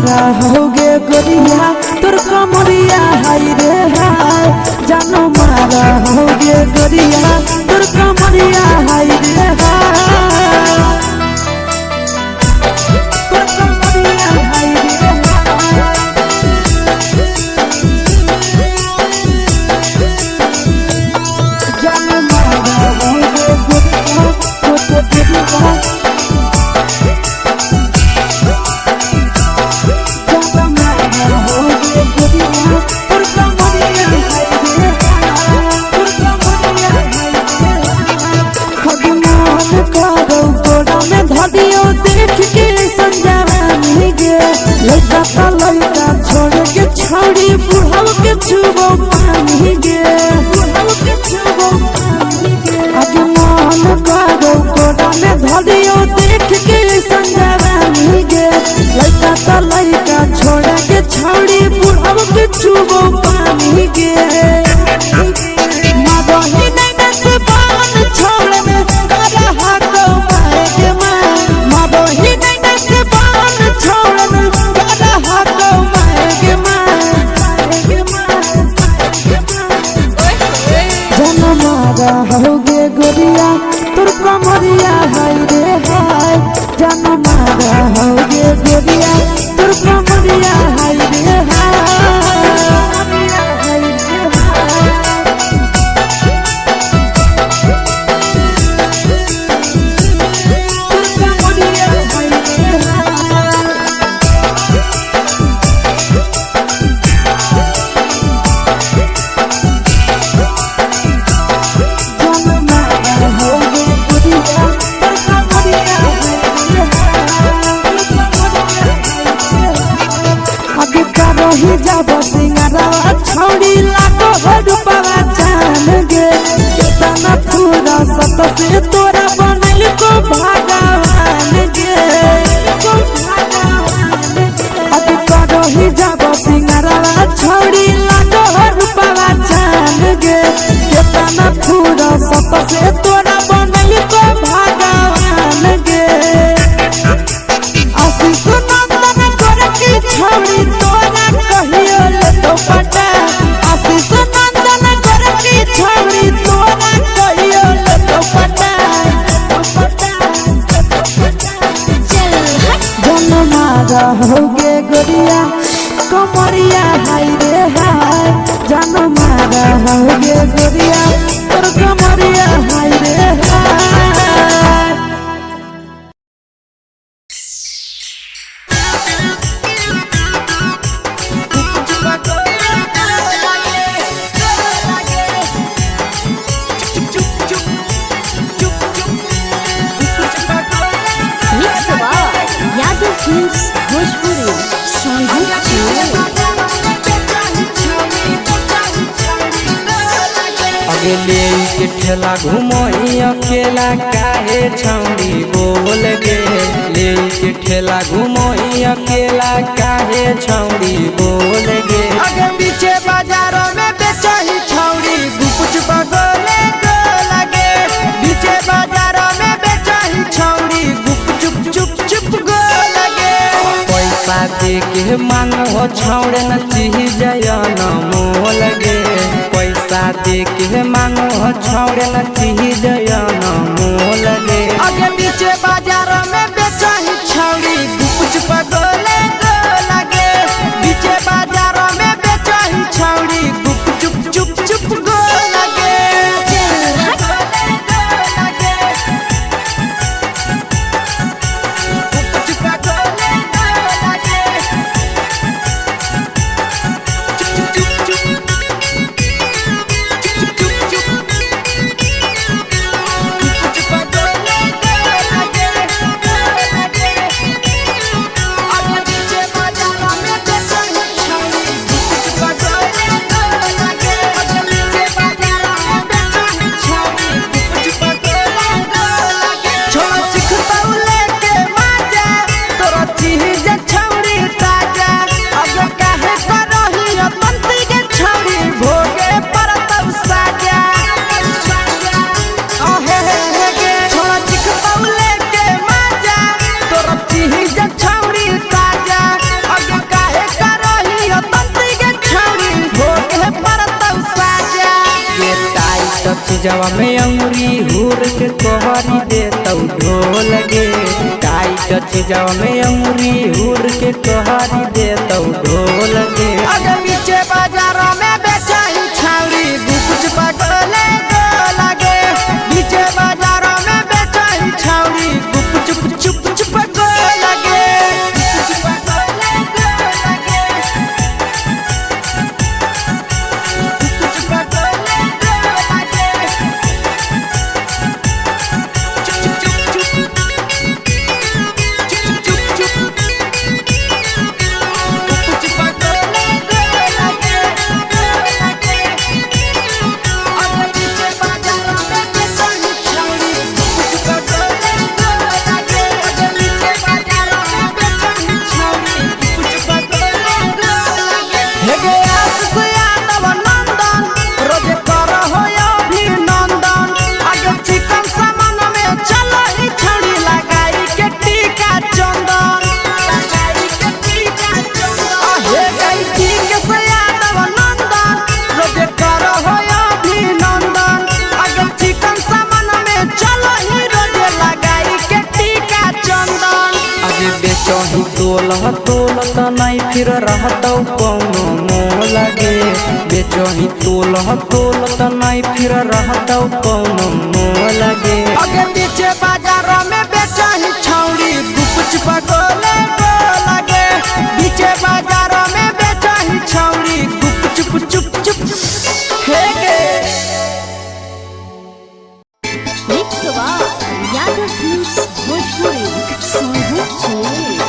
मारा होगे गोरिया तोर कमरिया हाय रे हाय। जानो मारा होगे गोरिया तोर कमरिया हाय रे हाय। तोर कमरिया हाय रे हाय। जानो मारा होगे गोरिया तोर कमरिया। देख के संजानी गे लड़का ता लड़का छोड़ के छोड़ी बुढ़ाव के छुबो पानी गे बुढ़ाव के छुबो पानी गे। आज मन करो कोड़ा में धरियो देख के संजानी गे लड़का ता लड़का छोड़ के छोड़ी बुढ़ाव के छुबो पानी गे। मादोही नहीं नस पान छोड़ में करा हाको मारे के मां। मादोही नहीं नस पान छोड़ में करा हाको मारे के मां। जन मारा होगे गोरिया तोर कमरिया हाय रे हाय। जन मारा होगे गोरिया तोर कमरिया हाय रे हाय। छौड़ी लागो रूपवा जान गे केतना पूरा सत से तोरा बनल को भगवान गे। अब करही जाब सिंगारवा छौड़ी लागो रूपवा जान गे केतना पूरा सत से तोरा बनल को भगवान गे। आशीष नंदन गोरकी छौड़ी तोरा कहियो ले तो पटा। आशीष नंदन गोरकी छौड़ी तोरा कहियो ले तो पटा। जन मारा होगे गोरिया कमरिया हाय रे हाय। जन मारा होगे गोरिया तोर कमरिया हाय रे हाय। Mix by Yadav films Bhojpuri Sonbhadra. अगले के ठेला घुमोही अकेला काहे छौड़ी बोल गे। ले के ठेला घुमोही अकेला काहे छौड़ी बोल गे। आगे पीछे बाजारों में बेचही छौड़ी गुपच बगोले गो लगे। पीछे बाजारों में बेचही छौड़ी गुप चुप चुप चुप गो लगे। पैसा दे के मांगो छौड़े न चीज न मोल गे। पैसा दे के मांगो छौड़े न चीज न मोल गे। आगे पीछे बाजारों में बेचही छौड़ी गुपच बगोले गो लगे। पीछे बाजारों में बेचही छौड़ी गुप चुप चुप चुप गो लगे। चीजवा में अंगुरी हुर के कोहरी दे तौ ढोल गे। टाइट चीजवा में अंगुरी हुर के कोहरी दे तौ ढोल गे। अगे बीचे बाजार में बेचाही छाउरी गुपचुप गोले गोलागे। बीचे बाजार में बेचाही छाउरी गुपचुप चुप चुप गोलागे। गुपचुप गोले गोलागे। गुपचुप गोले गोलागे। चुप चुप चुप चुप चुप चुप गुपचुप गोले गोलागे गोलागे। अगे बीचे बाजार में बेचाही छाउरी गुपचुप गोले गोलागे। अगे बीचे बाजार में बेचाही छाउरी गुपचुप गोले गोलागे। हे गे आशीष यादव नंदन रोज कर हो अभिनंदन। आगे चिकन सामान में चलो ही छड़ी लगाई के टीका चंदन। लगाई के टीका चंदन। हे गई ठीक से यादव नंदन रोज कर हो अभिनंदन। आगे चिकन सामान में चलो ही रोज लगाई के टीका चंदन। अगे बेचही तोल तोल त नहीं फिर रहतौ कौनो मोल गे। बेचही तोल तोल त नहीं फिर रहतौ कौनो मोल गे। अगे बीचे बाजार में बेचाही छौड़ी गुपचुप गोले गोलागे। बीचे बाजार में बेचाही छौड़ी गुपचुप चुप चुप हे गे। Mix by Yadav films Bhojpuri Sonu Chile.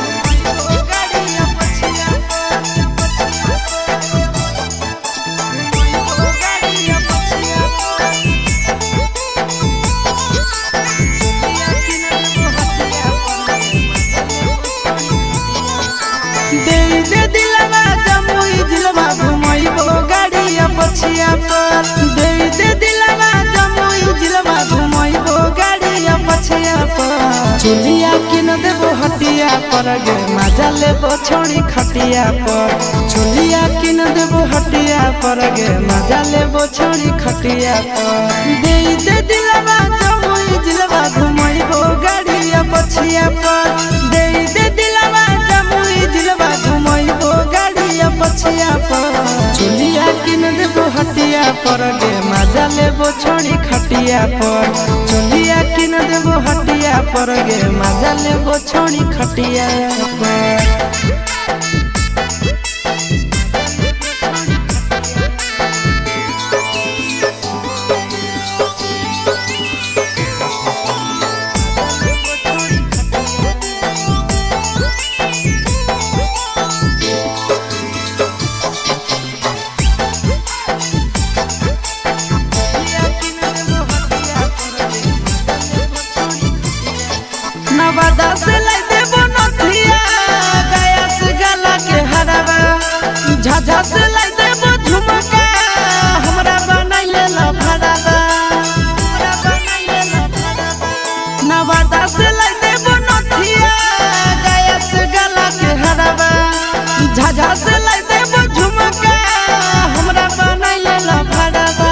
दे दे दिलवा जमुई जिलवा घुमैबो गाड़िया पछिया पर। दे दे दिलवा जमुई जिलवा घुमैबो गाड़िया पछिया पर। चुलिया किन देबो हटिया पर गे मजा लेबो छोड़ी खटिया पर। चुलिया किन देबो हटिया पर गे मजा लेबो छोड़ी खटिया पर। दे दे दिलवा जमुई जिलवा घुमैबो गाड़िया पछिया पर। दे दे दिलवा जमुई जिलवा घुमैबो गाड़िया पछिया पर। चुलिया किन देबो हटिया पर गे मजा लेबो छोड़ी खटिया पर। चुलिया किन देबो हटिया पर गे मजा लेबो छोड़ी खटिया पर। नवादा से लाई देबो नथिया गया से गला के हरावा। झाझा से लाई देबो झुमका हमरा बनाइले ला भरावा। नवादा से लाई देबो नथिया गया से गला के हरावा। झाझा से लाई देबो झुमका हमरा बनाइले ला भरावा।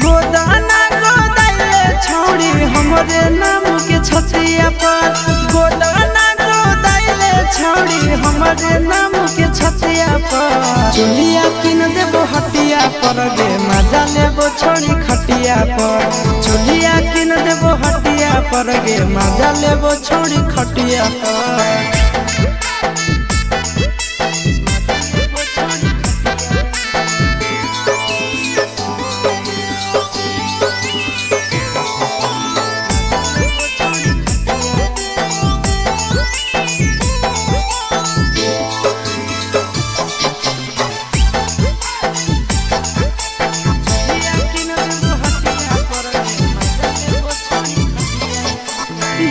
गोदाना गोदाइले छौड़ी हमरे नाम के छतिया पर। गोदाना गोदाइले छौड़ी हमरे नाम के छतिया पर। चुलिया किन देबो हटिया पर गे मजा लेबो छोड़ी खटिया पर। चुलिया किन देबो हटिया पर गे मजा लेबो छोड़ी खटिया पर।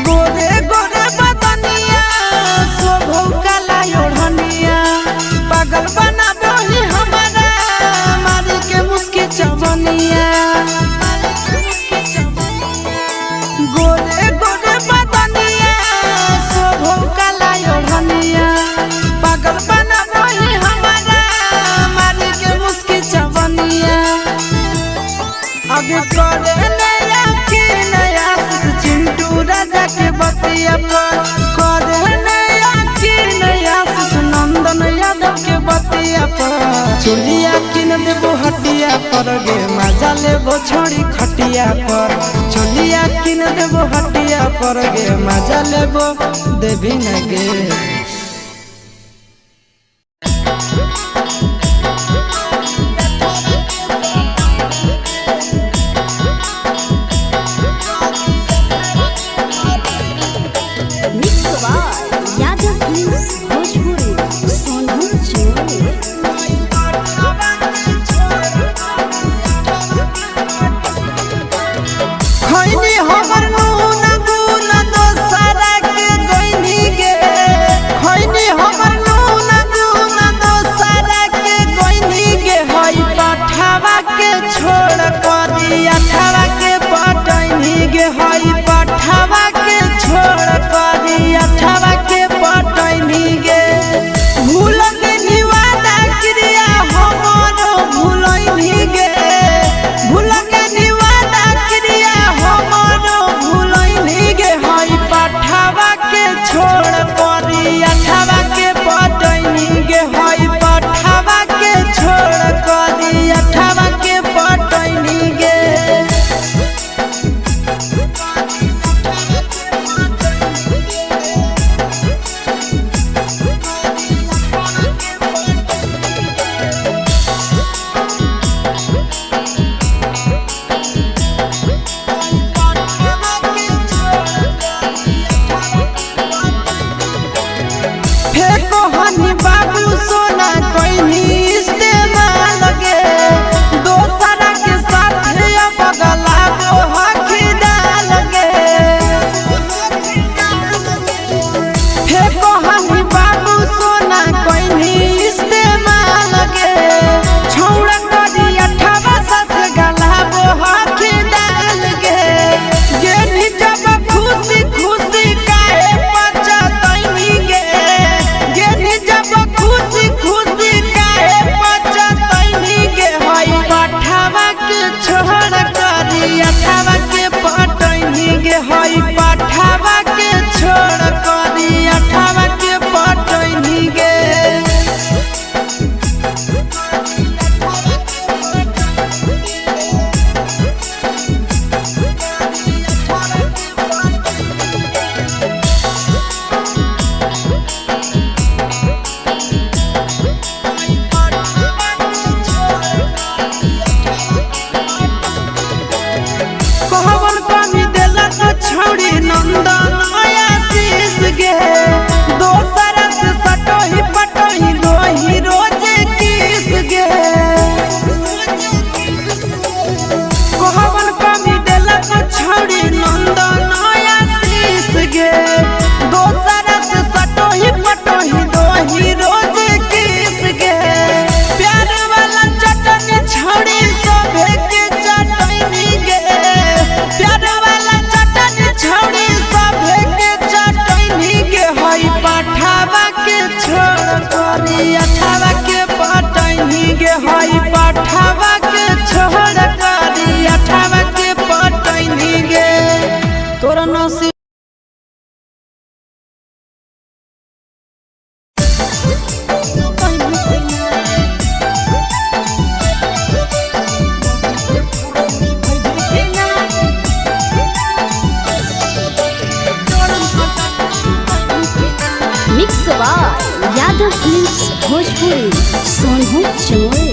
गोरे गोरे बदनिया पर। चोलिया किन देबो हटिया पर गे, मजा लेबो छोड़ी खटिया पर। चोलिया किन देबो हटिया पर गे, मजा लेबो देवी न गे। Mix by Yadav films Bhojpuri Sonpur Jamui. खैनी हमर नून गुन दोसरा के गइनी गे। खैनी हमर नून गुन दोसरा के गइनी गे। हई पठावा के छोड़ करी अठावा के पटैनी गे। हई पठावा के छोड़ करी अठावा के पटैनी गे। भूल गेनी वादा क्रिया हमर भूलैनी गे। भूल गेनी वादा क्रिया हमर भूलैनी गे। हई पठावा के छोड़ करी अठावा के पटैनी गे। हई पठावा के छोड़ करी अठावा के पटैनी गे। फेको हनी बाबू सोना कोइनी इस्तेमाल गे। दोसरा के साथ अब गला गो हकीदाल गे। फेको हनी बाबू सोना कोइनी इस्तेमाल गे। छौड़ा करी अठावा सस गला गो हकीदाल गे। गेनी जब खुशी खुशी काहे पचतैनी गे। गेनी जब खुशी खुशी काहे पचतैनी गे। हई पठावा के छोड़ करी अठावा के पटैनी गे। हई पठावा के छोड़ करी अठावा के पटैनी गे। कहवन कमी देलक छौड़ी नंदन आशीष गे। दोसर से सटोही पटोही लोही रोज किस गे। कहवन कमी देलक छौड़ी नंदन आशीष गे। दोसर से सटोही पटोही लोही रोज किस गे। प्यार वाला चटनी छौड़ी सभे के चटनी गे। प्यार वाला चटनी छौड़ी सभे के चटनी गे। हई पठावा के छोड़ करी अठावा के पटैनी गे। हई पठावा के छोड़ करी अठावा के पटैनी गे। तोरा नसीब mix by Yadav films Bhojpuri Sonpur Jamui.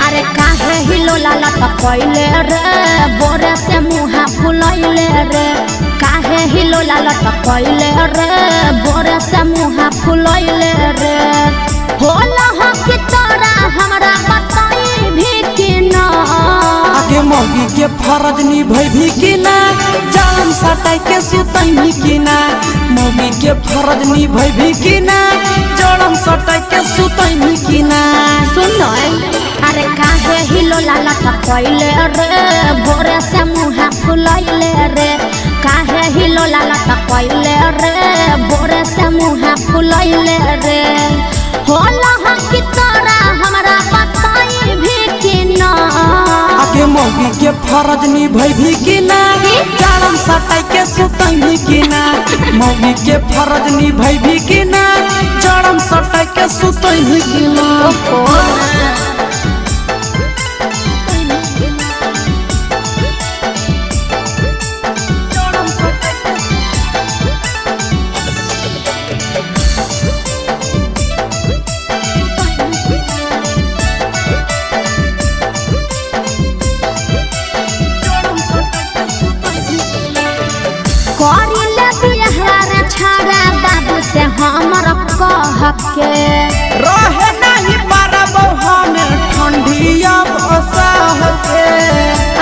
अरे काहे हिलोला लटकैले रे, बोरे से मुहा फुलैले रे। काहे हिलोला लटकैले रे, बोरे से मुहा फुलैले रे। होला हो कि तोरा हमरा बताई भी कि ना। आगे मौगी के फरज निभैभी कि ना, जान सटाई के सुतैनी कि ना। मौगी के फरज निभैभी कि ना, जड़म सटाई के सुतैनी कि ना। सुन अरे काहे हिलोला लटकैले रे, बोरे से मुहा फुलैले रे। काहे हिलोला लटकैले रे, बोरे से मुहा फुलैले रे। होला हो कि तोरा हमरा बताई भी कि ना। आगे मौगी के फरज निभैभी कि ना, जाड़म सटाई के सुतैभी कि ना? मौगी के फरज निभैभी कि ना? जाड़म सटाई के सुतैभी कि ना? करी ले बियाह रे छाड़ा बाबू से हमर कह के। रहे नहीं पारब हम ठंडिया बसह के।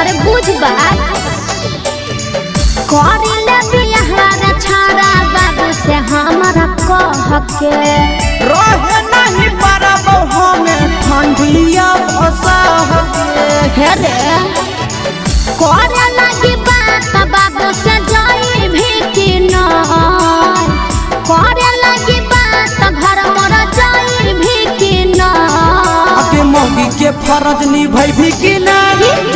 अरे बुझ बात, करी ले बियाह रे छाड़ा बाबू से हमर कह के। रहे नहीं पारब हम ठंडिया बसह के। हे रे करे लगी बात बाबू से जाई भी कि ना? करे लगी बात घर मोर जाई भी कि ना? अके मौगी के फरज निभैभी कि ना?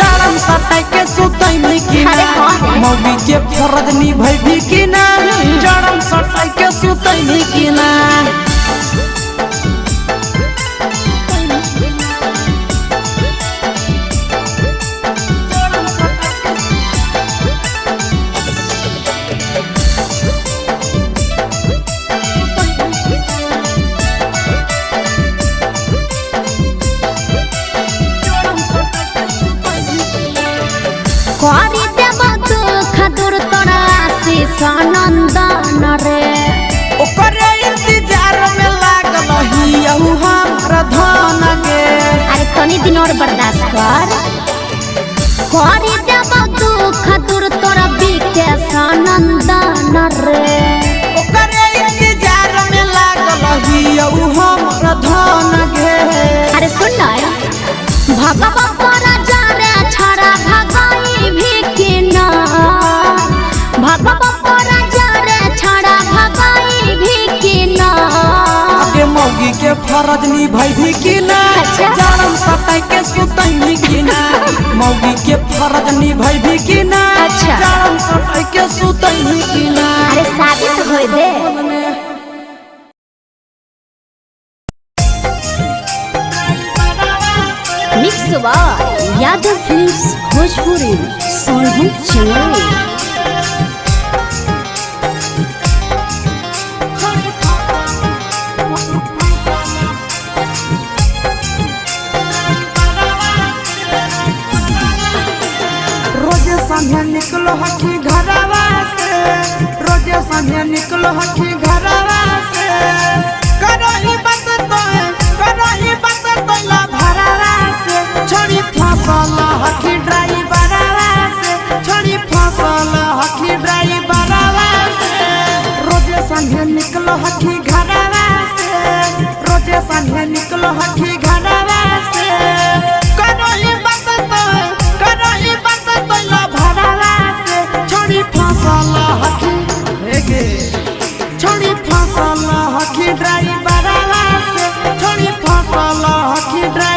जाड़म सटाई के सुतैभी कि ना? अरे हाँ रे। मौगी के फरज निभैभी कि ना? जाड़म सटाई के सुतैभी कि ना? करी देब दुख दूर तोरा आशीष नंदन रे। ओकरे इंतजार में लागल हियहु हमरा धन के। अरे तनी दिन और बर्दाश्त कर। करी देब दुख दूर तोरा विकेश नंदन रे। ओकरे इंतजार में लागल हियहु हमरा धन के। अरे सुन न, भगवा पर जा रे छड़ा भगाई भी कि ना? भगवा पर जा रे छड़ा भगाई भी कि ना? के मौगी के फरज निभैभी कि ना? अच्छा। जाड़म सटाई के सुतैभी कि ना? मौगी के फरज निभैभी कि ना? अच्छा। जाड़म सटाई के सुतैभी कि ना? अरे शादी तो होए दे। Mix by Yadav films Bhojpuri Sonhu Chennai. रोज संझे निकलो हखी घरवा से, रोज संझे निकलो हखी घरवा से। करो ही बात तो, करो ही बात तो ला भरवा से। छोड़ी फसल हखी ड्राइवरवा से, छोड़ी फसल हखी ड्राइवरवा से। रोज संझे निकलो हखी घरवा से, रोज संझे निकलो हखी घरवा से। करो ही बात तो, करो ही बात तो ला भरवा से। छोड़ी फसल हखी हे गे, छोड़ी फसल हखी ड्राइवरवा से, छोड़ी फसल हखी ड्राइवरवा।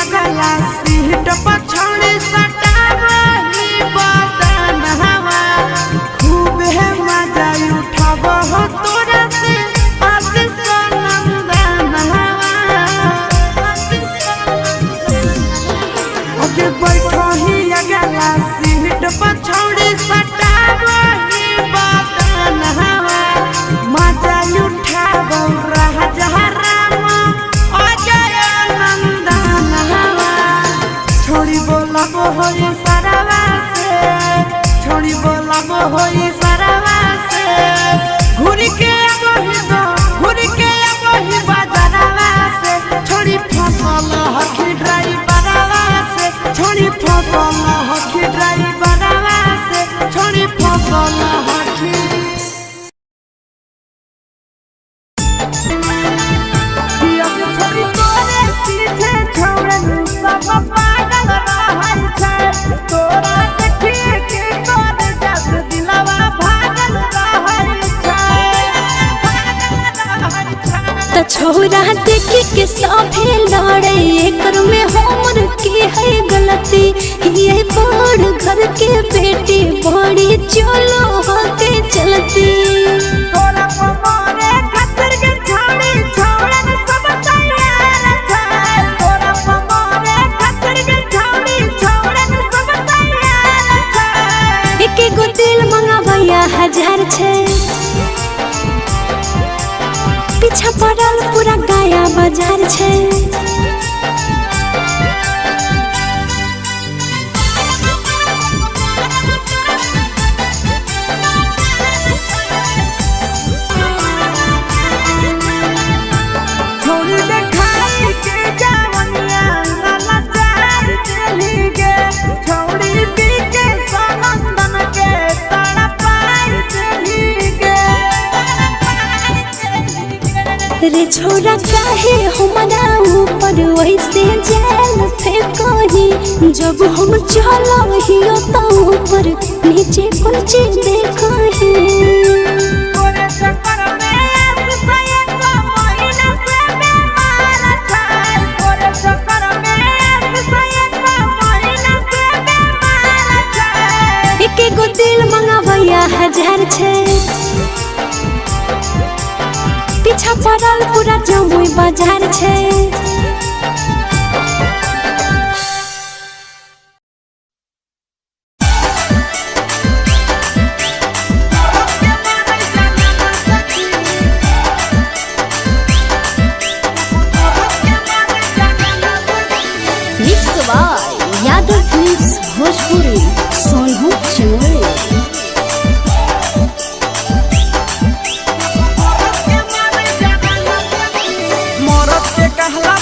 अगला सीट पर छौड़ी सटावही बदन हवा खूब है मजा उठाब हो तोरा से आशीष नंदन हवा। ओके बैठो ही अगला सीट पर छौड़ी सटावही बदन हवा मजा उठाब राजा राम अजय नंदन हवा। छोड़ी बोलब होई सरवा से, छोड़ी बोलब होई सरवा से, घूर के अबही दो घूर के अबही बाजारवा से, छोड़ी फसल हखी ड्राइवरवा से, छोड़ी फसल हखी ड्राइवरवा से, छोड़ी फसल हखी। छोड़ी तोरे पीछे छौड़न सब पागल रहल छै, तोरा देखिए के तोर जस दिलवा भागल रहल छै, भागल रहल छै। त छोरा देखे के सभे लड़े एकर में हमर के है गलती, ये बड़ घर के बेटी बड़ी चलो हके चलती। तोरा पमरे खातिर के छौड़ी छौड़न सब तैयार छै, तोरा पमरे खातिर के छौड़ी छौड़न सब तैयार छै। एके गो दिल मंगावैया हजार छै, पीछा पड़ल पूरा गाया बाजार छै। छोड़ी देखाई के जावनिया लाला चार चली गे, छोड़ी पी के सनंदन के तड़ा पार चली गे। रे छोरा काहे हमरा ऊपर वैसे जाल फेंकही, जब हम चलहियो त ऊपर नीचे कुछ देखही। तोरे चक्कर में आस सयत महीना से बेमार छै, तोरे चक्कर में आस सयत महीना से बेमार छै। एके गो दिल मंगावैया हजार छै, पीछा पड़ल पूरा जमुई बाजार छै। Mix by Yadav films Bhojpuri Sonu Chamoli. मरद के कहला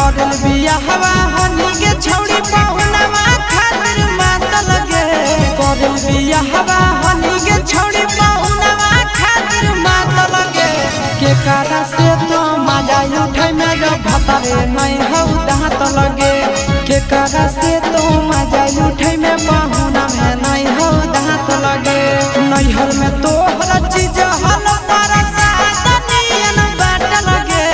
करल बियाहवा हनी गे छौड़ी पहुनवा खातिर मात लगे। करल बियाहवा हनी गे छौड़ी पहुनवा खातिर मात लगे। के कारा से तो मजा उठै में जब भतरे नहीं हौ दांत लगे। के कारा से तो मजा उठै में पहुना में नहीं हौ दांत लगे। नैहर में तोहर चीज हल तारा साथ नियन बाट लगे।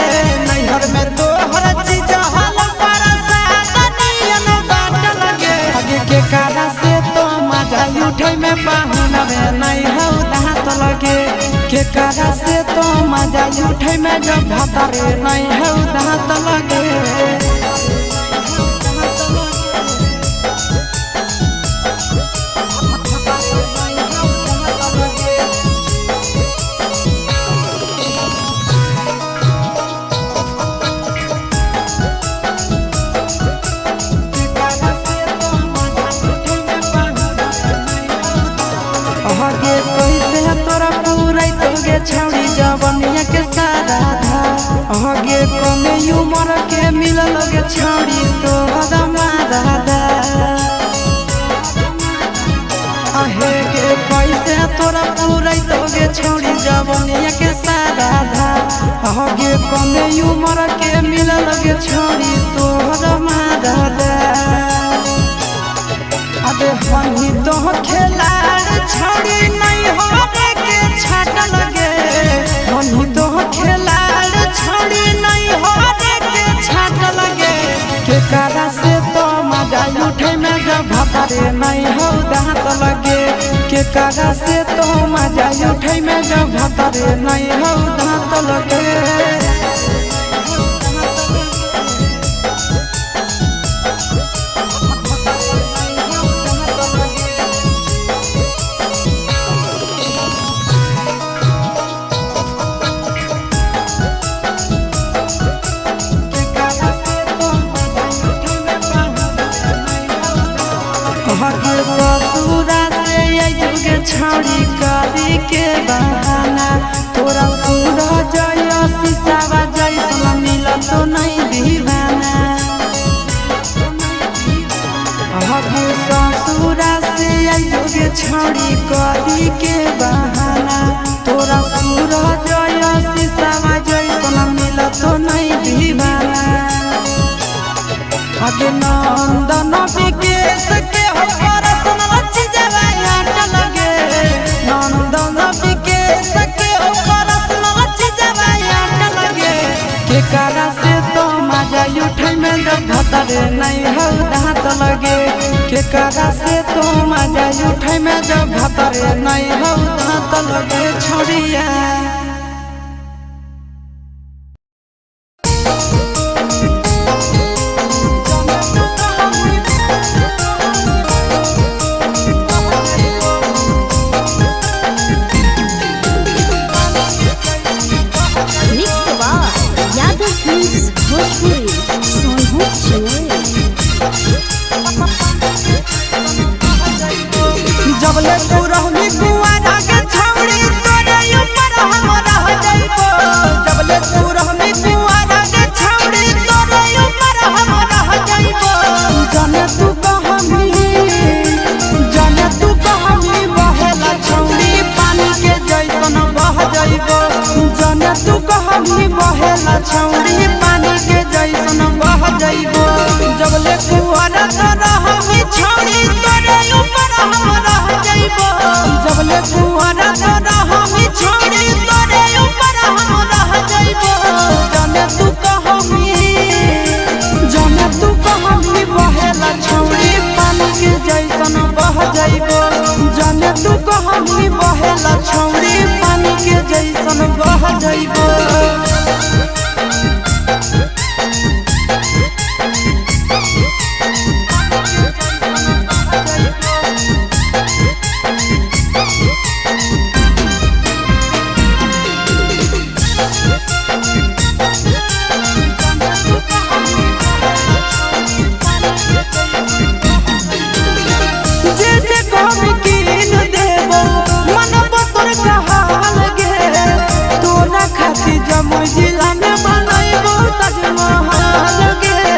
नैहर में तोहर चीज हल तारा साथ नियन बाट लगे। आगे के कारा से तो मजा उठै में पहुना में नहीं हौ दांत लगे। के कारा से तो मजा उठै में जब भतरे नहीं हौ दांत लगे। आगे कैसे तोरा पूरा तोगे छौड़ी जवनिया के सारा धा। आगे कमे उमर के मिलल गे छौड़ी तोहरा मारा दा। आहे के कैसे तोरा पूरा तोगे छौड़ी जवनिया के सारा धा। आगे कमे उमर के मिलल गे छौड़ी तोहरा मारा दा। अबे हनी तो खेलाड़ छौड़ी नहीं हो के छाट लगे। हनी तो खेलाड़ छौड़ी नहीं हो के छाट लगे। के कारा से तो मजा उठै में जब भतरे नहीं हो दांत लगे। के कारा से तो मजा उठै में जब भतरे नहीं हो दांत लगे। ससुरा से अइबे छौड़ी करी के बहाना। तोरा सूरज शीशावा जैसन मिलत नहीं दीवाना। ससुरा से अइबे छौड़ी करी के बहाना। तोरा सूरज शीशावा जैसन मिलत नहीं दीवाना। आगे नंदन विकेश के हो कारा से तो मजा उठै में जब भतरे नहीं हौ दांत लगे। के कारा से तो मजा उठै में जब भतरे नहीं हौ दांत लगे छौड़िया। जबले तू रहमी कुआरा के छौड़ी तोरे ऊपर हम रह जइबो। जबले तू रहमी कुआरा के छौड़ी तोरे ऊपर हम रह जइबो। जाने तू कहमी, जाने तू कहमी बहेला छौड़ी पानी के जैसन बह जइबो। जाने तू कहमी बहेला छौड़ी पानी के जैसन बह जइबो। जबले कुआरा तो रहमी छौड़ी तोरे ऊपर हम रह जइबो। जबले कुआरा तो रहमी छौड़ी तोरे ऊपर हम रह जइबो। जाने तू कहमी, जाने तू कहमी बहेला छौड़ी पानी के जैसन बह जइबो। जाने तू कहमी बहेला छौड़ी पानी के जैसन बह जइबो। जिला में बनैबो ताजमहल गे।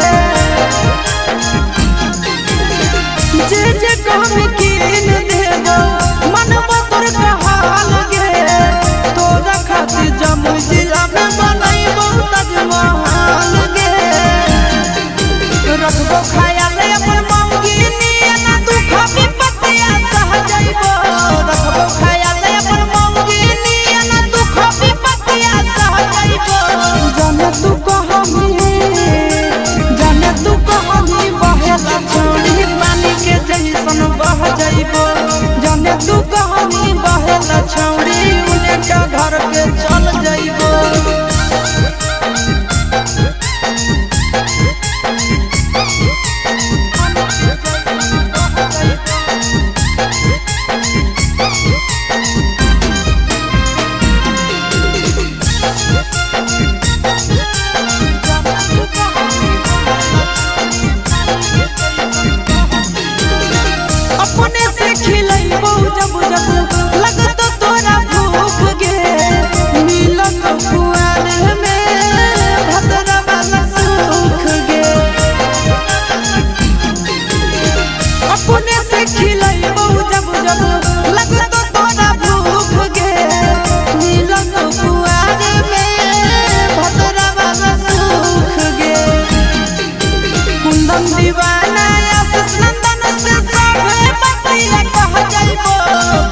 कुंदन दीवाना आशीष नंदन से सभे बतिया कह जाइबो।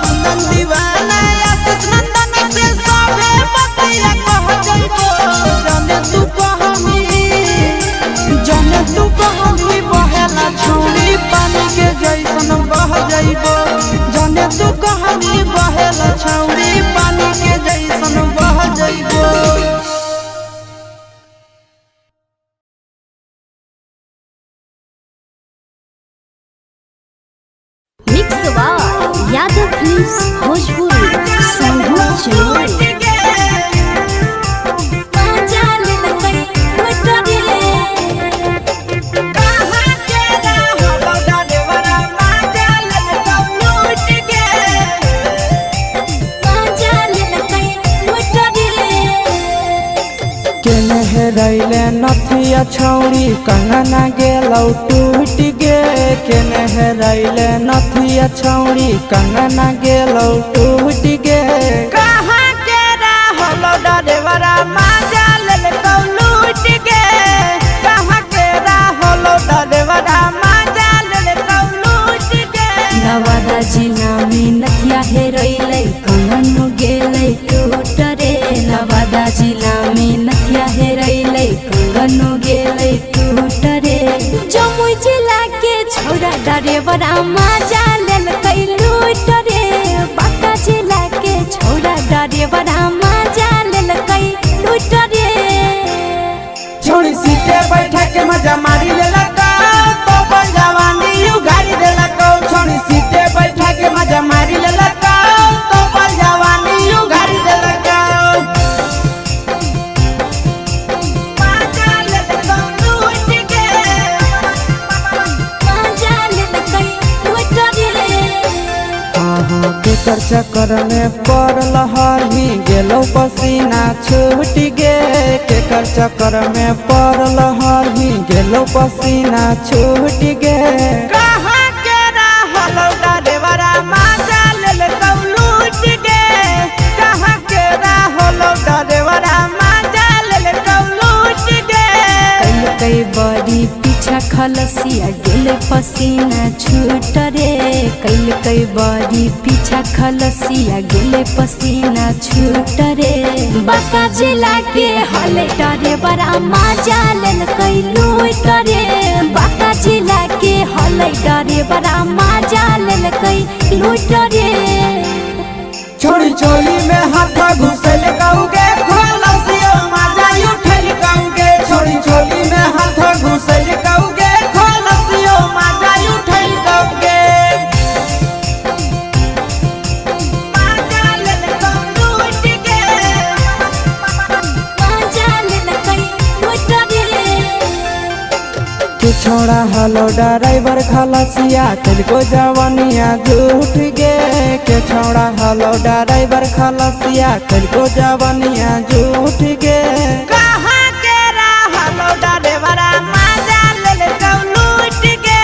कुंदन दीवाना आशीष नंदन से सभे बतिया कह जाइबो। जाने तू कहमी, जाने तू कहमी बहेला छौड़ी पानी के जैसन बह जाइबो। जाने तू कहमी बहेला छौड़ी पानी के जैसन बह जाइबो। Mix by Yadav films Bhojpuri Sonu Channel. केने हेरैले नथिया छौरी कंगना गेलौ टूट गे। केने हेरैले नथिया छौरी कंगना गेलौ टूट गे। कहाँ के रहलो डरेवरा माजा लेलकौ लूट गे। कहाँ के रहलो डरेवरा माजा लेलकौ लूट गे। नवादा जिला में नथिया हेरैलै कंगन गेलै टूट रे। नवादा जिला में नथिया हेरैलै कंगन गेलै टूट रे। जमुई जिला के छौरा डरेवरा माजा लेलकै लूट रे। बांका जिला के छौरा डरेवरा माजा लेलकै लूट रे। छोड़ी सीटे बैठा के मजा मारी लेलकौ, तो बन जवानी उगारी देलकौ। छोड़ी सीटे बैठा के मजा मारी लेलकौ, तो बन जवानी उगारी देलकौ। माजा लेलकौ लूट गे। माजा लेलकै लूट रे। अहाँ केकर चक्कर में पड़ल हही गेलौ पसीना छूट गे। केकर चक्कर में पड़ल हही गेलौ पसीना छूट गे। कहाँ के रहलो डरेवरा माजा लेलकौ लूट गे। कहाँ के रहलो डरेवरा माजा लेलकौ लूट गे। कई बड़ी पीछा खलसिया गेल पसीना छूट रे। कैल बड़ी पीछा खलसिया गेल पसीना छूट रे। बांका जिला के हले डरेवरा माजा लेलकै लूट रे। बांका जिला के हले डरेवरा माजा लेलकै लूट रे। छोड़ी चोली में हाथ घुसल कौगे, खोलसियो माजा उठल कौगे। छोड़ी चोली में हाथ घुसल कौगे, खोलसियो माजा उठल कौगे। माजा लेलकौ लूट गे। माजा लेलकै लूट रे। के छोड़ा हलो ड्राइवर खलसिया तिनको जवानिया झूठ गे। के छोड़ा हलो ड्राइवर खलसिया तिनको जवानिया झूठ गे। कहाँ के रहलो डरेवरा माजा लेलकौ लूट गे।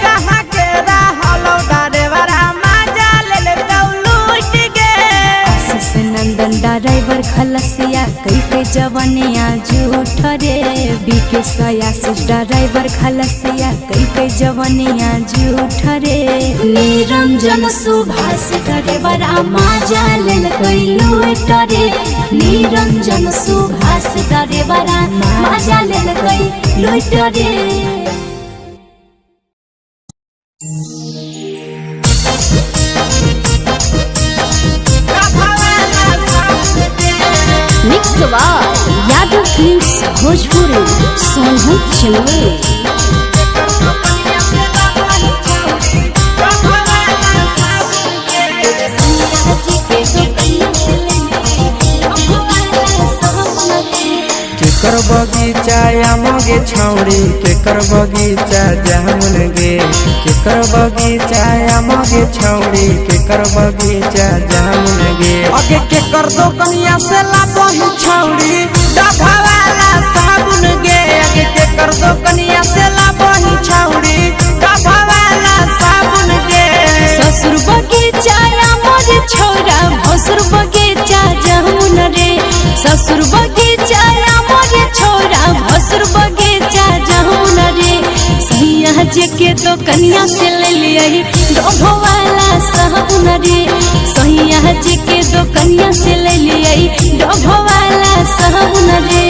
कहाँ के रहलो डरेवरा माजा लेलकौ लूट गे। आशीष नंदन ड्राइवर खलसिया कई के जवनिया झूठ रे। बीके आशीष ड्राइवर खलसिया कई के जवनिया झूठ रे। निरंजन सुभाष ड्राइवरा माजा लेलकै लूट रे। निरंजन सुभाष ड्राइवरा माजा लेलकै लूट रे। Mix by Yadav films Bhojpuri Sonu Channel. केकर बगीचा आमगे छौड़ी केकर बगीचा जामुन गे। केकर बगीचा आमगे छौड़ी केकर बगीचा जामुन गे। अगे के कर दो कनिया से लाबही छौड़ी डभा वाला साबुन गे। अगे के कर दो कनिया से लाबही छौड़ी डभा वाला साबुन गे। ससुर बगीचा मोर छौरा भसुर बगीचा जामुन रे। ससुर बगीचा मोर छौरा भसुर बगीचा जामुन रे। जी के दोकनिया से ले लियई डोभो वाला साबुन रे। सैया जी के दोकनिया से ले लियई डोभो वाला साबुन रे।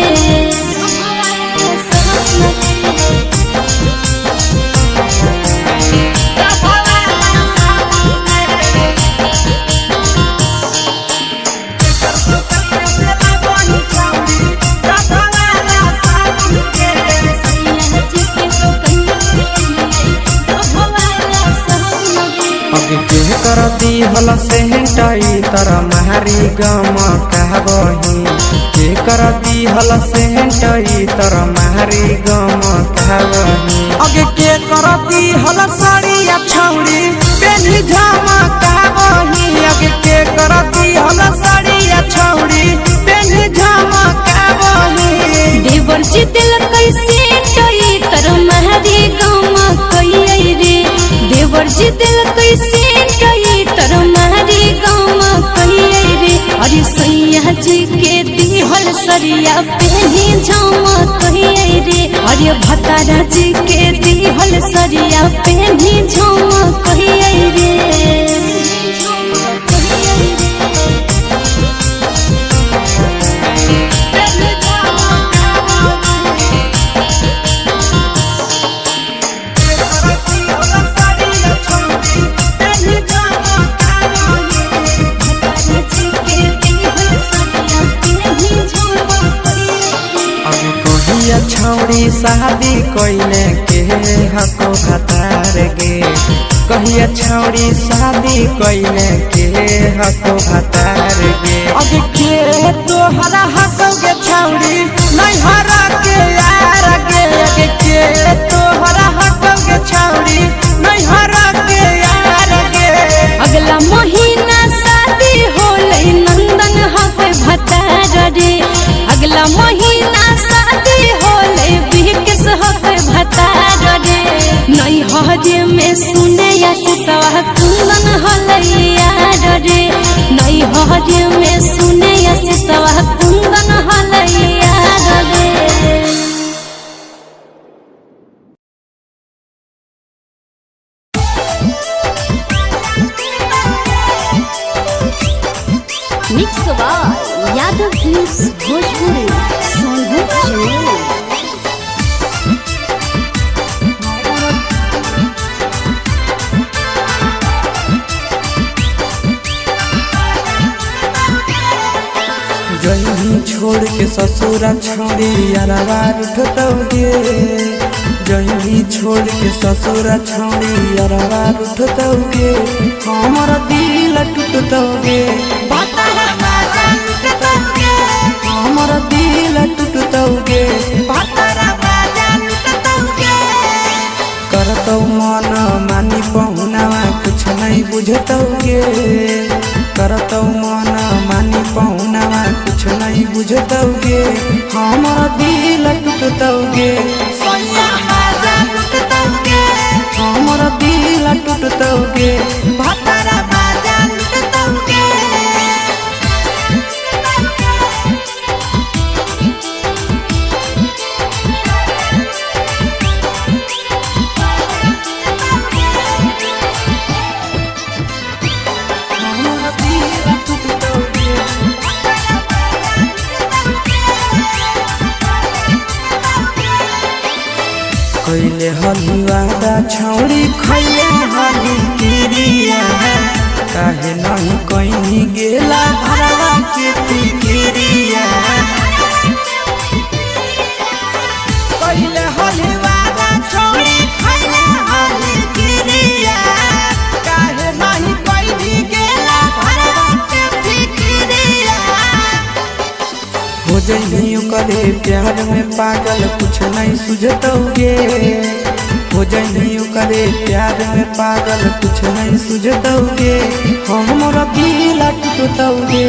अब के कर दी हल सेहटाई तर मारी गम कहबही। के कर दी हल सेहटाई तर मारी गम कहबही। अगे के करती हल साड़िया छौड़ी पेन्ही झमा काबही। अगे के करती हल साड़िया छौड़ी पेन्ही झमा काबही। देवर जी दिल कैसे टई तर महरी गम कई रे। देवर जी दिल कैसे टई तर महरी गम कई रे। अरे सैया जी के दिहल सरिया पेनी झम कई रे। अरे भतारा जी के दिहल सरिया पेनी झम कई रे। अब कहिया छौड़ी शादी कइले के हको भतार गे। कहिया छौड़ी शादी कइले के हको भतार गे। अगे के तोहरा हकौगे छौड़ी नैहरा के यार गे। अगे के तोहरा हकौगे छौड़ी नैहरा के यार गे। अगला महीना शादी होलै नंदन हक भतार रे। अगला महीना शादी होलै बिकेश हक भतार रे। नैहर में सुने आशीषवा कुंदन होलै यार रे। नैहर में सुने आशीषवा कुंदन होलै यार रे। Mix by Yadav films Bhojpuri Sonbhadra channel. जही छोड़ के ससुरा छोड़ी अरवा उठतौ गे। जही छोड़ के ससुरा छोड़ी अरवा उठतौ गे। हमर दिल टूटतौ गे। हमर दिल टूटतौ गे। करतौ मन मानी पहुनावा कुछ नहीं बुझतौ गे। करतौ मन मानी पहुनावा कुछ नहीं बुझतौ गे। हमर दिल टूटतौ गे। हमर दिल टूटतौ गे। हमर दिल टूटतौ गे। कैले हली वादा छौड़ी खैले हली किरिया। काहे नहीं कहीं गेला भरवा के तिकिरिया। पहिले होली वाला छौड़ी खैले हली किरिया। काहे नहीं कोई गेला भरवा के फिकिरिया। हो जइनी ओकरे प्यार में पागल कुछ नहीं सुझतौ गे। हो जइनी ओकरे प्यार में पागल कुछ नहीं सुझतौ गे। हमर दिल टूटतौ गे।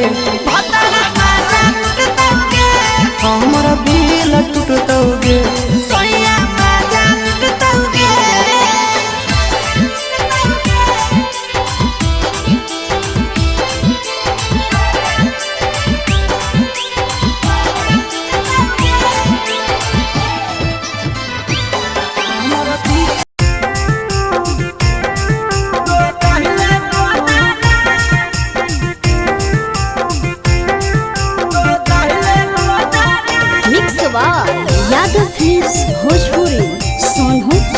हमर दिल टूटतौ गे। सोया मजा लुटतौ गे। हमर दिल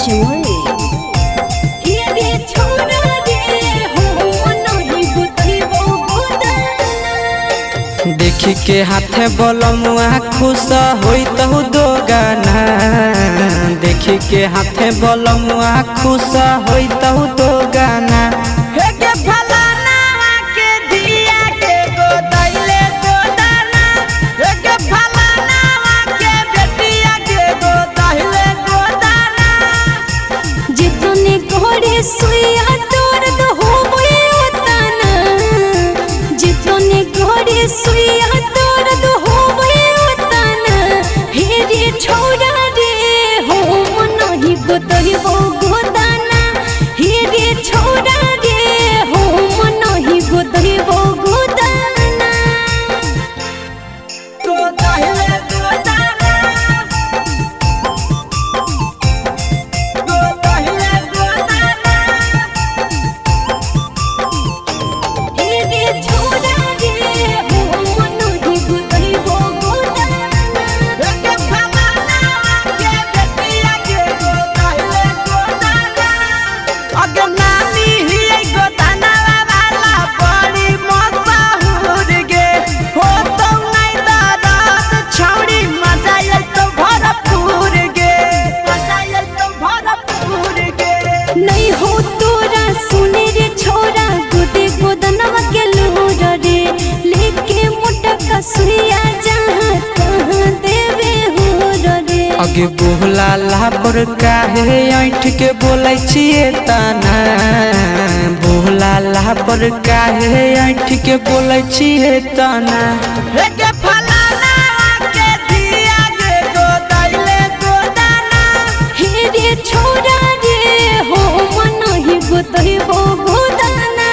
चमोली। हे रे छोरा रे हो नहीं गोतैबो गोदाना। देखी के हाथे बलमुआ खुश होइतहु दो गाना। देखी के हाथे बलमुआ खुश होइतहु दो गाना। हे के फलाना के धिया के गोदैले गोदाना। हे के फलाना के बेटिया के गोदैले गोदाना। जितने घोड़े सुइया दर्द होवे उतना, जितने घोड़े सुइया दर्द होवे उतना। हे रे छोरा रे हो नहीं गोतैबो गोदाना। हे रे छोरा रे हो नहीं गोतैबो गोदाना। गोदैले गोदाना। गोदैले गोदाना। हे रे छोरा रे हो नहीं गोतैबो गोदाना। हे के फलाना के बेटिया के गोदैले गोदाना। अगे नानी हियै गोदाना वाला बड़ी मशहूर गे। हो तो नै दरद छौड़ी मजा अइतौ भरपूर गे। मजा अइतौ भरपूर गे। नहीं हो तोरा सुने रे छोरा गोदे गोदनवा के लोर रे, लेके मोटा कसुइया जहाँ तहाँ देवे हो रे। अगे बोहला लापर काहे ऐठ के बोलै छियै ताना। बोहला लापर काहे ऐठ के बोलै छियै ताना। हे के फलाना के धिया के गोदैले गोदाना। हे रे छोरा रे हो मन ही गोतैबो गोदाना।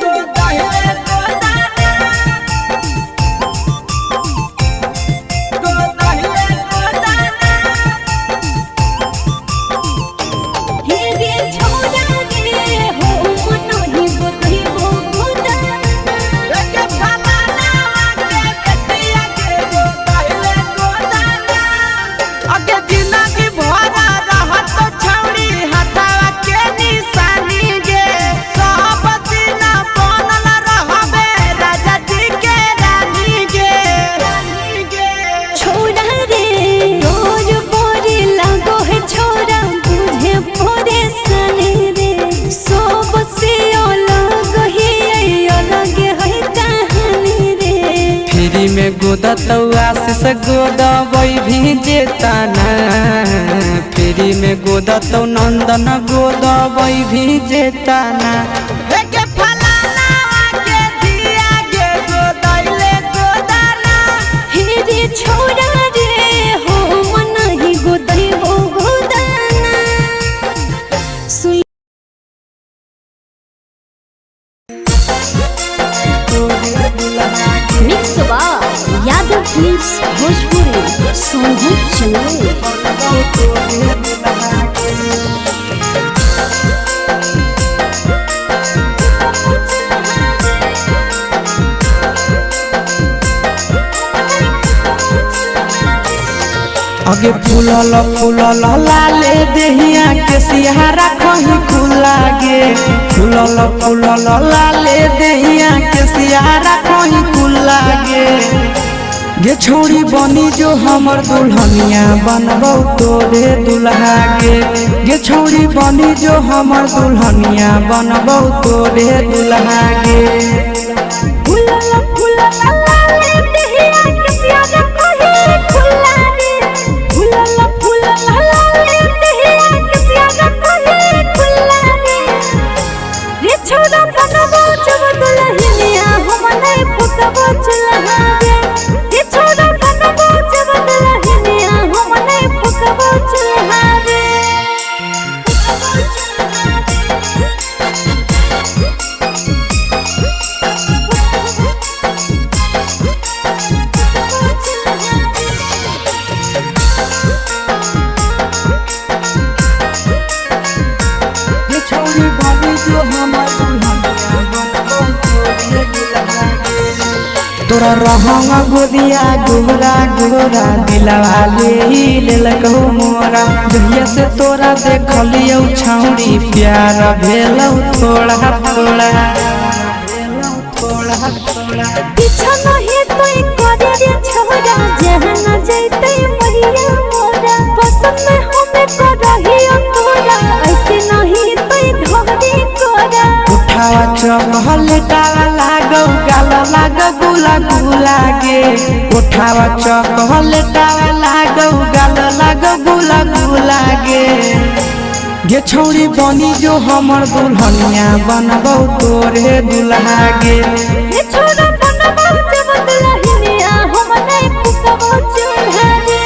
गोदैले गोदाना। गोदैले गोदाना। हे रे छोरा रे हो मन ही गोतैबो गोदाना। हे के फलाना के बेटिया के गोदैले गोदाना। अगे जिंदगी भरा रहत छौड़ी हथवा के निशानी गे। सब दिन बनल रहबे राजा जी के रानी गे। छोरा रे रोज बोरे लागो है छोरा बुझे पोरे सने रे, सब से अलग है अलग है कहानी रे। फ्री में गोदतौ आशीष गोदबै भी जेताना। फ्री में गोदतौ नंदन गोदबै भी जेताना। हे के फलाना के धिया के गोदैले गोदाना। हे रे छोरा रे हो मन ही गोदैबो गोदाना। सुन मिक्स बा यादव फिल्म्स भोजपुरी सोनू चंदोली। अगे फूलल फूलल लाले देहिया के सिहारा खही खुला गे। फूलल फूलल लाले देहिया के सिहारा खही खुला गे। गे छौड़ी बनी जो हमर दुल्हनिया बनबौ तोरे दुल्हा गे। गे छौड़ी बनी जो हमर दुल्हनिया बनबौ तोरे दुल्हा गे। फूलल फूलल लाले देहिया के सिहारा खही खुला रे। फूलल फूलल लाले देहिया के सिहारा खही खुला रे। रे छोरा बनबो जब दुल्हनिया हम नहीं फुकबो चुल्हा गे। रे छोरा बनबो जब दुल्हनिया हम नहीं फुकबो चुल्हा रे। फुकबो चुल्हा रे। गे छौड़ी बनी जो हमर दुल्हनिया बनबौ तोरे दुल्हा गे। तोरा रहंग गोदिया गोरा गोरा दिलवा ले ही लेलकौ मोरा। जहिया से तोरा देखलियौ छौड़ी प्यार भेलौ थोड़ा थोड़ा। पीछा नहीं तो करे रे छोरा, जहाँ न जैते मैया मोरा। पसंद में हमें करही तोरा, ऐसे नहीं तो धरे कोरा। उठावा चॉकलेटावा लागौ गाल लाग गुला गुला गे। उठावा चॉकलेटावा लागौ गाल लाग गुला गुला गे। गे छौड़ी बनी जो हमर दुल्हनिया बनबौ तोरे दुल्हा गे। हे छोरा बनबौ जब दुल्हनिया, हम नहीं फुकबौ चूल्हा रे।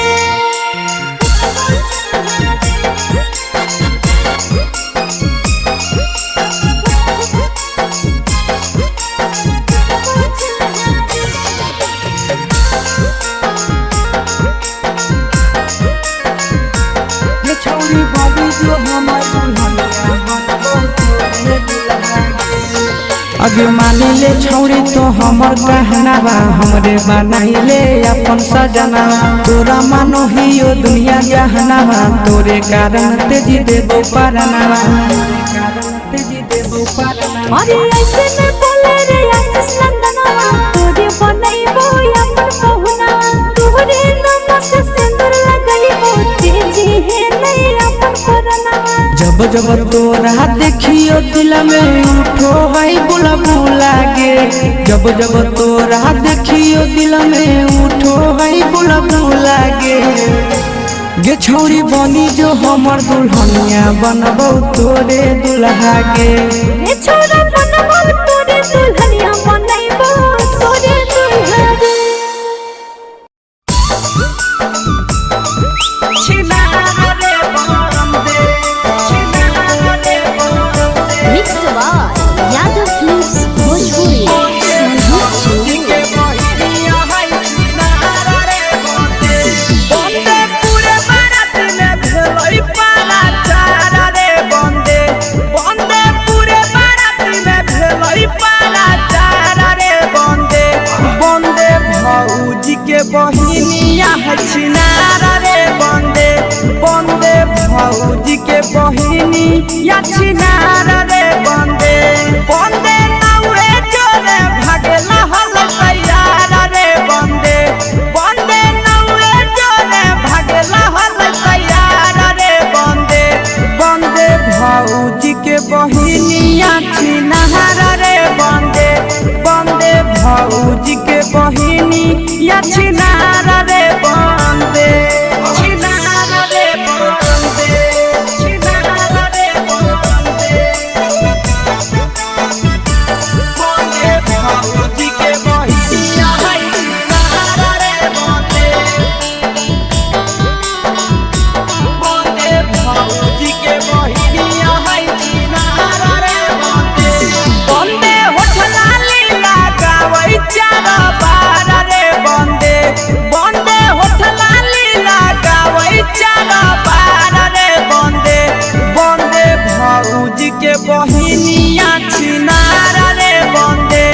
गे छौड़ी बनी जो हमर दुल्हनिया बनबौ तोरे दुल्हा गे। अगे मानी ले छौड़ी तो हमर कहनावा, हमरे बनाई ले अपन सजना। तोरा मानो हियो दुनिया जहनावा, तोरे कारण तेजी देबो परनावा। अरे ऐसे में बोले रे आशीष नंदनवा, तोरे बनैबो अपन पहुना। तोरे नाम से सिंदूर लगैबो, तेजी है नहीं अपन परनावा। जब जब तोरा देखियो दिल में उठो है बुला बुला गे। जब जब तोरा देखियो दिल में उठो है बुला बुला गे। गे छौड़ी बनी जो हमर दुल्हनिया बनबौ तोरे दुल्हा गे। हे छोरा बनबौ तोरे दुल्हनिया, बनैबो तोरे दुल्हा रे। Mix by Yadav films Bhojpuri. के बहिनिया है छिनारा रे बंदे, बंदे भौजी के बहिनी या छिनारा रे बंदे। बंदे नौरे जोरे भागेला हल तैयार रे बंदे, बंदे नौरे जोरे भागेला हल तैयार रे बंदे। बंदे भौजी के बहिनिया छिनारा रे बंदे, बंदे भौजी के बहिनी या छिनारा रे बंदे। छिनारा रे बंदे, छिनारा रे बंदे। बंदे भौजी के बहिनिया है छिनारा रे बंदे। बंदे भौजी के बहिनिया है छिनारा रे बंदे। बंदे होठ लाली लगावै चार बार रे बंदे, बंदे होठ लाली लगावै चार बार रे बंदे। बंदे भौजी के बहिनिया छिनारा रे बंदे,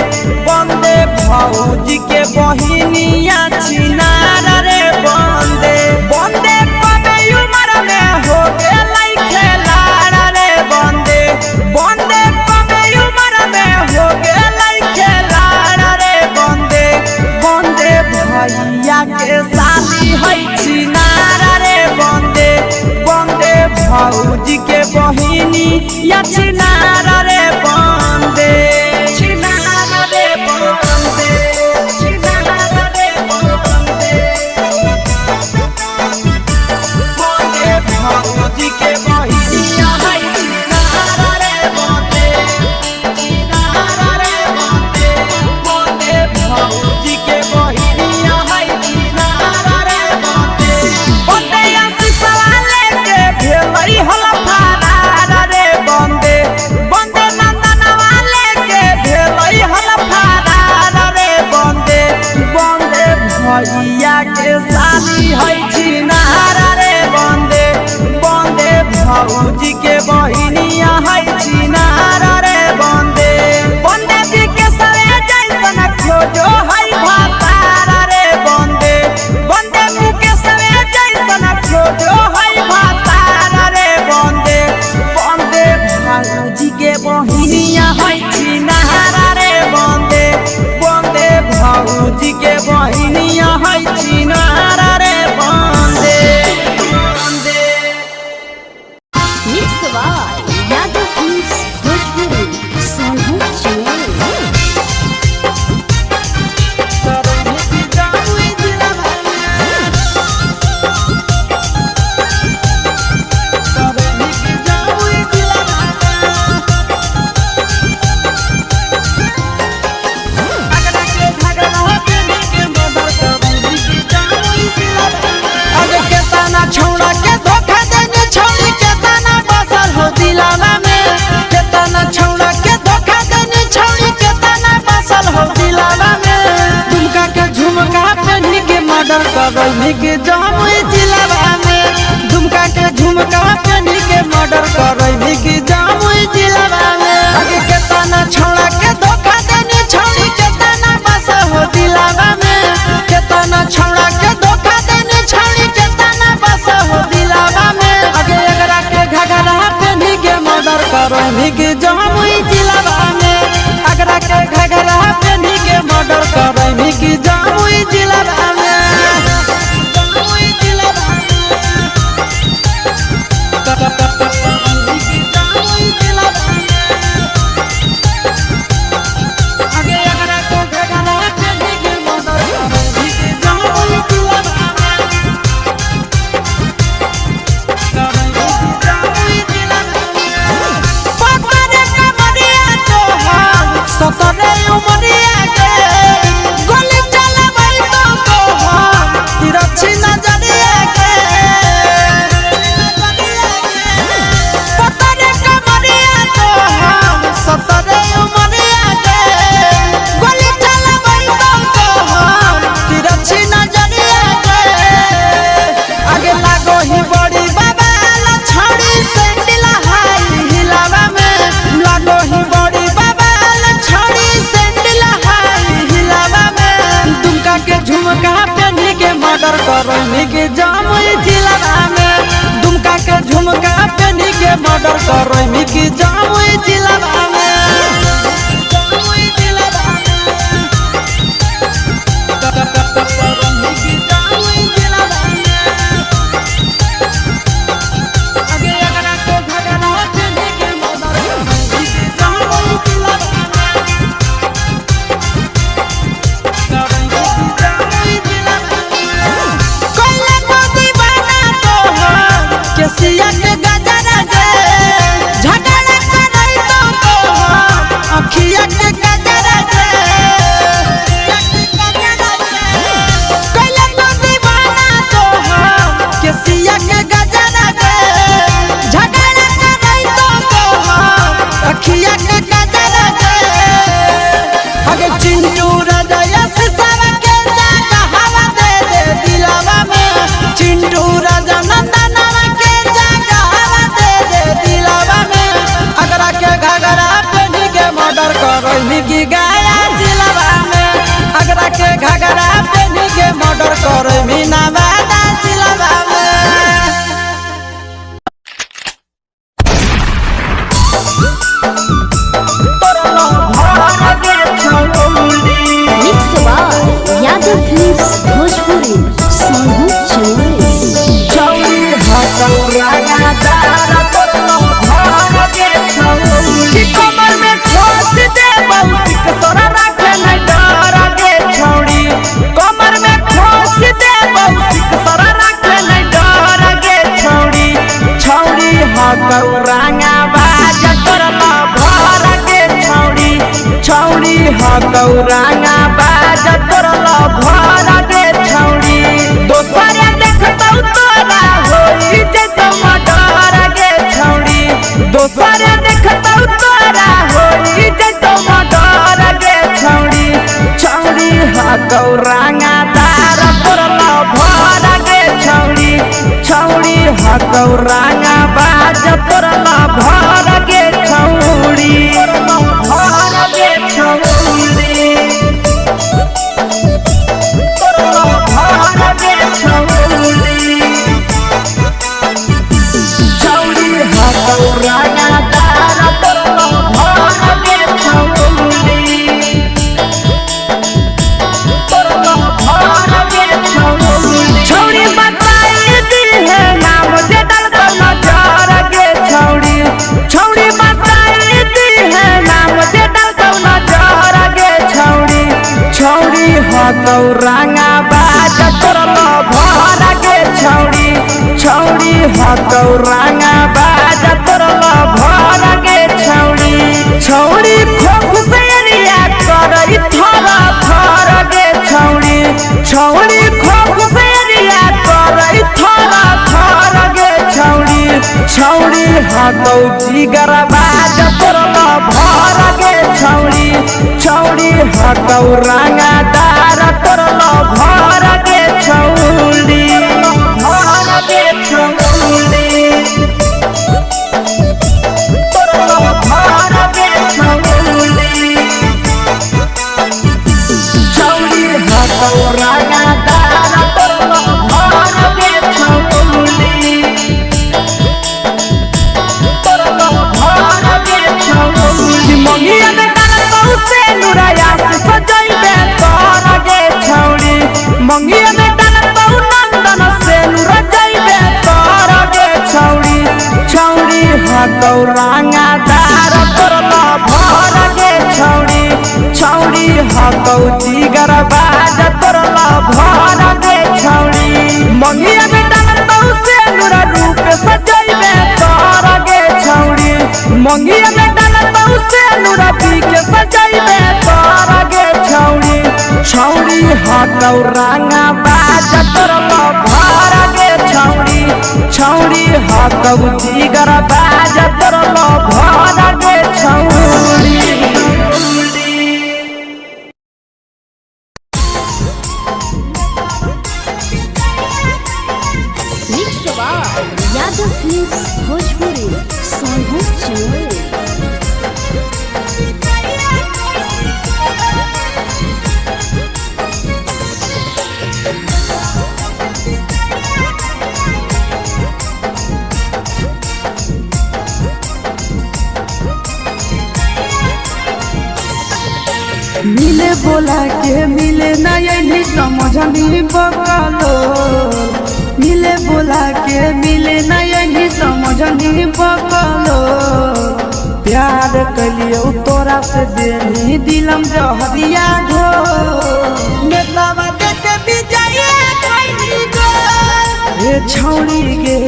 बंदे भौजी के बहिनिया छिनारा रे बंदे। बंदे कमे उमर में हो गेलै खेलाड़ा रे बंदे, बंदे कमे उमर में हो गेलै खेलाड़ा रे बंदे। बंदे भैया के साली है छिनारा रे बंदे, बंदे भौजी के बहिनी या छिनारा रे बंदे। छिनारा रे बंदे, छिनारा रे बंदे। बंदे भौजी के बहिनिया है छिनारा रे बंदे, छिनारा रे बंदे। बंदे भौजी के बहिनिया है छिनारा रे बंदे। बंदे आशीषवा लेके भेलै हल फरार रे बंदे, बंदे नंदनवा लेके भेलै हल फरार रे बंदे। बंदे भैया के साली है छिनारा रे बंदे, बंदे भौजी के बहिनिया है छिनारा रे बंदे। बंदे जी के सरे जैसन खोजो है। करैमी के जमुई जिलावा में। दुमका के झुमका पेनी के मर्डर करैमी के जमुई जिलावा में। आगे केतना छौड़ा के धोखा देनी छौड़ी केतना बस हो दिलावा में। केतना छौड़ा के धोखा देनी छौड़ी केतना बस हो दिलावा में। आगे एकरा के घघरा पेनी के मर्डर करैमी के जमुई जिलावा में। अगरा के घघरा पेनी के मर्डर करैमी के जमुई जिलावा में। जमुई जिलावा में। जमुई जिलावा में। आगे अगरा के घघरा पेनी के मर्डर करैमी के जमुई जिलावा में। जमुई जिलावा में। पतरे कमरिया तोहार सतरे उमरिया के गोली चलाबै तो तोहार तिरछी नजरिया के। पतरे कमरिया तोहार सतरे उमरिया के गोली चलाबै तो तोहार तिरछी नजरिया के। आगे लागो ही बड़ी बाबा छड़ी सैंडल हाई हिलावा में। लागो ही बड़ी बाबा छड़ी सैंडल हाई हिलावा में। दुमका के झुमका पेनी के मर्डर करैमी के जमुई जिलावा में। दुमका के झुमका पेनी के मर्डर करैमी के जमुई जिलावा में। जमुई जिलावा में। करैमी के जमुई जिलावा में। आगे अगरा के घघरा पेनी के मर्डर करैमी के जमुई जिलावा में। करैमी के जमुई जिलावा में। कोइला को दीवाना तोहार केसिया के गजरा गे। झगड़ा करई तो तोहार अखिया के गजरा गे। कोइला को दीवाना तोहार केसिया के गजरा गे। झगड़ा करई तो तोहार अखिया के गजरा गे। आगे चिंटू राजा यस सावा के जागा हवा दे दे दिलावा में। चिंटू राजा नंदनवा के जागा हवा दे दे दिलावा में। अगरा के घघरा पेनी के मर्डर करैमी की गया जिलावा में। अगरा के घघरा पेनी के मर्डर करैमी नवादा जिलावा में। Mix by Yadav films Bhojpuri Sonu Chamoli. कि कमर में ठोस दे बहुतिक सोरा राखे नहीं डर गे छौड़ी। कमर में ठोस दे बहुतिक सोरा राखे नहीं डर गे छौड़ी। छौड़ी हकौरांगा बाज करला भर गे छौड़ी। छौड़ी हकौरांगा बाज करला भर गे छौड़ी। दोसर देखतौ तोरा होई जैतौ मर्डर गे छौड़ी। दोसर देखतौ तोरा होई जैतौ मर्डर गे छौड़ी। छौड़ी हकौरांगा तार तोरला भर गे छौड़ी। छौड़ी हकौरांगा बाज तोरला भर गे छौड़ी। भर गे छौड़ी। तोरला भर गे छौड़ी। छौड़ी हकौरांगा तार तोरला भर गे छौड़ी। तोरला भर गे छौड़ी। छौड़ी बताई दी है नाम जे डलतो नजर गे छौड़ी। छौड़ी बताई दी है नाम जे डलतो नजर गे छौड़ी। छौड़ी हकौरांगा बाज तोरला भर गे छौड़ी। छौड़ी हकौरांगा बाज तोरला भर गे छौड़ी। छौड़ी खोख से एरिया करई थर थर गे छौड़ी। छौड़ी खोख से एरिया करई थर थर गे छौड़ी। छौड़ी हकौ जिगर बाज तोर भर गे छौड़ी, छौड़ी हकौ रंगदार तोर भर गे छौड़ी, भर गे छौड़ी, तोर भर गे छौड़ी, छौड़ी हकौ रंगदार तोर भर गे छौड़ी, तोर भर गे छौड़ी। मंगिया में डालतौ से नुराया से सजैबे तोर गे छौड़ी, मंगिया में डालतौ नंदन से नुरा जैबे तोर गे छौड़ी, छौड़ी हकौ रंगदार तोर भर गे छौड़ी, छौड़ी हकौ जिगर बाज तोर भर गे छौड़ी। मंगिया में डालतौ से नुरा रूप सजैबे तोर गे छौड़ी, मंगिया में डालतौ से नुरा पी के सजैबे तोर गे छौड़ी, छौड़ी हकौ रंगा बाज तोर भर गे छौड़ी, छौड़ी हकौ जिगर बाज तोर भर गे छौड़ी। Mix by Yadav films Bhojpuri Sonu Chamoli. मिले बोला के मिले नहीं समझनी बकलो, मिले बोला के मिले नहीं समझनी बकलो। प्यार कलियो तोरा से देनी दिलम जहरिया घो, नेतावा देखे विजय कैली गो, हे छौड़ी गे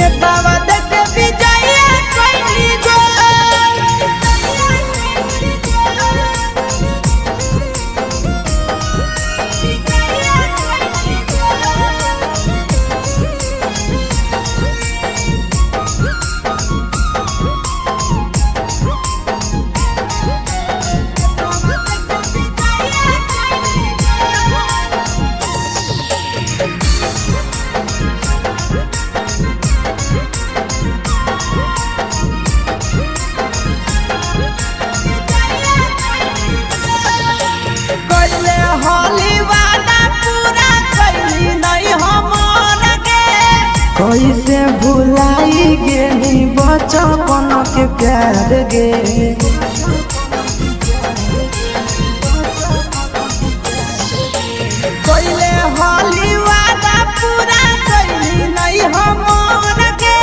नेतावा देखे विजय कैली गो। कैले होली वादा पूरा कैली नहीं हमर गे, कैसे भुलाई गेली बचपन के प्यार गे। कैले होली वादा पूरा कैली नहीं हमर गे,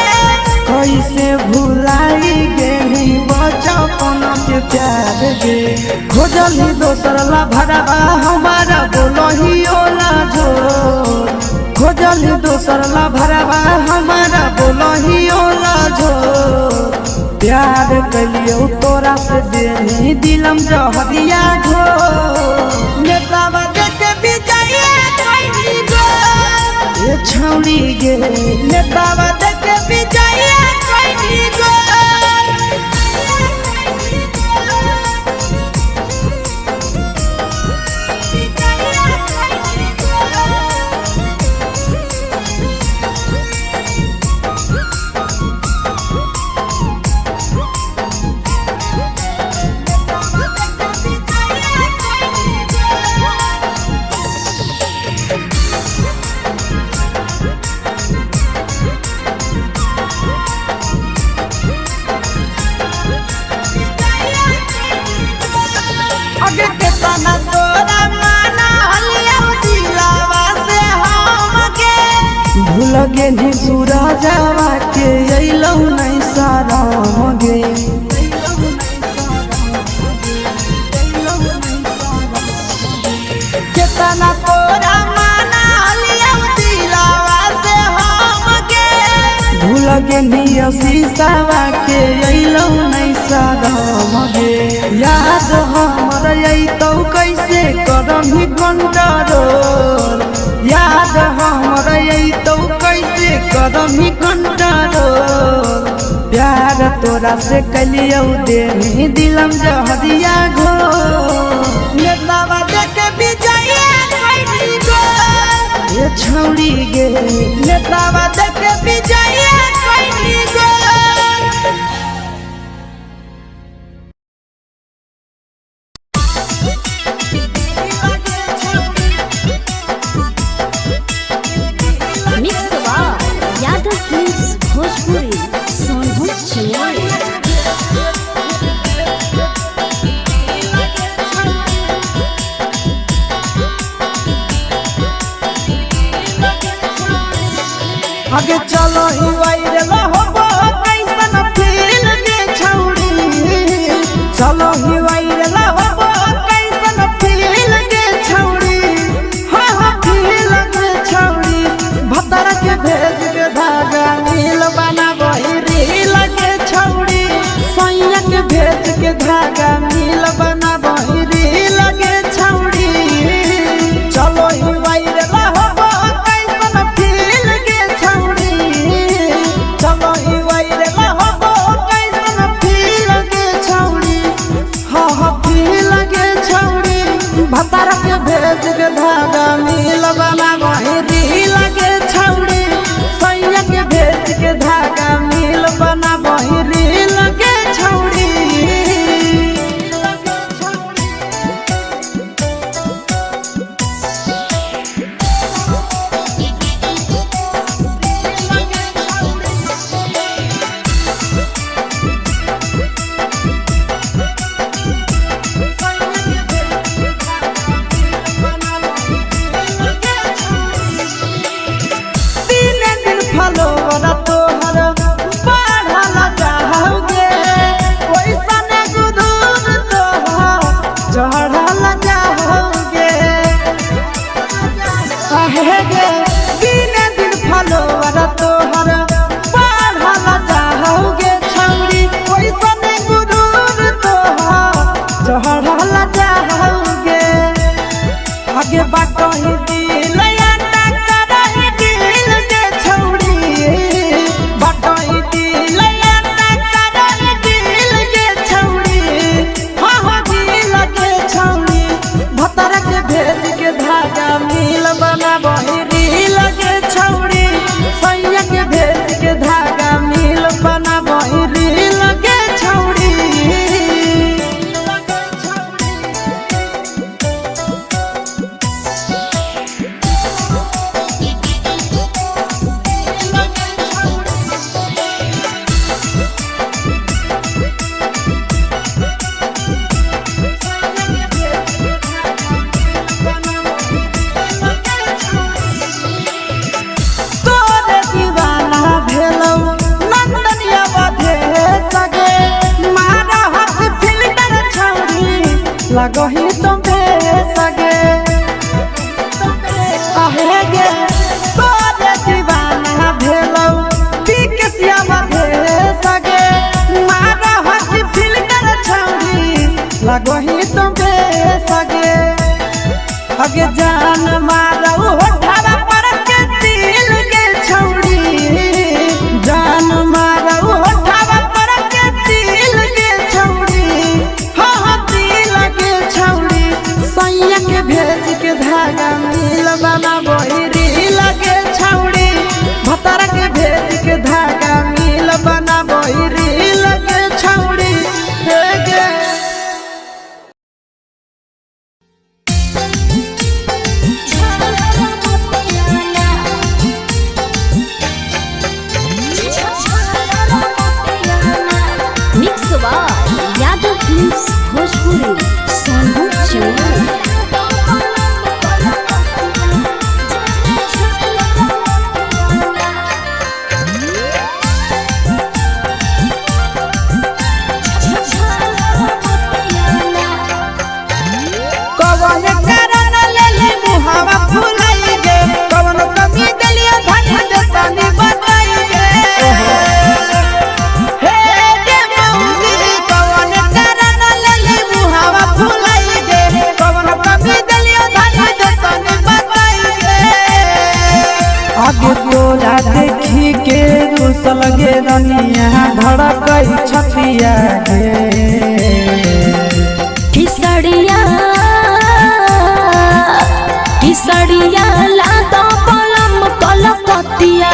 कैसे भुलाई गेली बचपन के प्यार गे। खोजली दोसर ला भरवा हमारा बोलही ओला जो, खोजली दोसर ला भरवा हमारा बोलही ओला जो। प्यार कलियो तोरा से देनी दिलम जहरिया घो, नेतावा देखे विजय कैली गो, ए छौड़ी गे नेतावा देखे विजय कैली गो। अगे केतना तोरा माना हलिया दिलावा से हमके, भूल गेली सूरजवा के अइलौ नहीं शरम गे। केतना तोरा माना हलिया दिलावा से हमके, भूल गेली शीशावा के अइलौ नहीं शरम गे। याद हमर अइतौ कैसे करम कंट्रोल, याद हमर अइतौ कैसे जे करमी कंट्रोल। प्यार तोरा से कलियौ देनी दिलम जहरिया घो। नेतावा देखे विजय कैली गोल ये छौड़ी गे, नेतावा देखे विजय कैली गोल। Mix by Yadav films Bhojpuri Sonbhadra Chennai. आगे चलो ही वायरल होबो कैसन फील गे छौड़ी। चलो ही वायरल होबो कैसन फील गे छौड़ी। हाँ हाँ फील गे छौड़ी। भतर के भेज के धागा नील बनाबही रील गे छौड़ी। सैया के भेज के धागा नील बनाबही रील गे छौड़ी। चलो ही वायरल होबो कैसन फील गे छौड़ी। चलो ही वायरल होबो कैसन फील गे छौड़ी। हाँ हाँ फील गे छौड़ी। भतार के भेज के धागा नील बनाबही रील गे छौड़ी। सैया के भेज के धागा नील बनाबही रील गे छौड़ी। तीन दिन फलोवर तोहर बढ़ल जाओगे, ओइसन गुदूर तोहर चढ़ल जाओगे। आहे गे तीन दिन फलोवर तोहर बढ़ल जाओगे छौड़ी, ओइसन गुदूर तोहर चढ़ल जाओगे। आगे बाटही दिल आटा करही दिल गे छौड़ी। बाटही दिल आटा करही दिल गे छौड़ी। हाँ हाँ दिल गे छौड़ी। भतर के भेज के धागा नील बनाबही रील गे छौड़ी। सैया के भेज के धागा नील बनाबही रील गे छौड़ी। तोरे दीवाना भेलौ नंदनिया बधे सगे। मारा हाथ फिल्टर छौड़ी लगही तुम सगे। आहे गे तोरे दीवाना भेलौ पिकसिया बधे सगे। मारा हाथ फिल्टर छौड़ी लगही तुम सगे। अगे जान मारौ होठवा पर के दिल गे छौड़ी। जान मारौ होठवा पर के दिल गे छौड़ी। हाँ हाँ दिल गे छौड़ी। सैया के भेज के धागा नील बनाबही रील गे छौड़ी। भतर के भेज के धागा नील बनाबही रील गे छौड़ी। हे गे mix by Yadav films Bhojpuri Sonbhadra Chennai. धड़कै छतिया गे। किसड़िया किसड़िया लादा पलम कलकतिया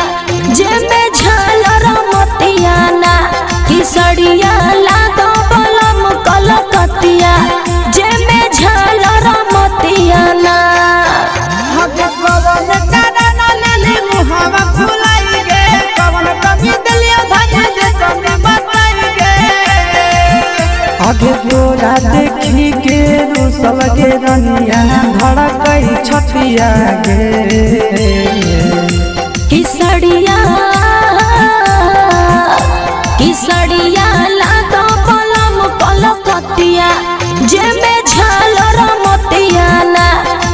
जेमे झालर मोतिया ना। किसड़िया लादा पलम कलकतिया जेमे झालर मोतिया ना। हगे कवन कारण लेली मुहावा फुलाई गे, कवन कमी दिलियो धनी जे कमी बताई गे। आगे तोरा देखी के रुसल गे रनिया धड़कै छतिया गे। किसड़िया किसड़िया लादा पलम कलकतिया जेमे झालर मोतिया ना।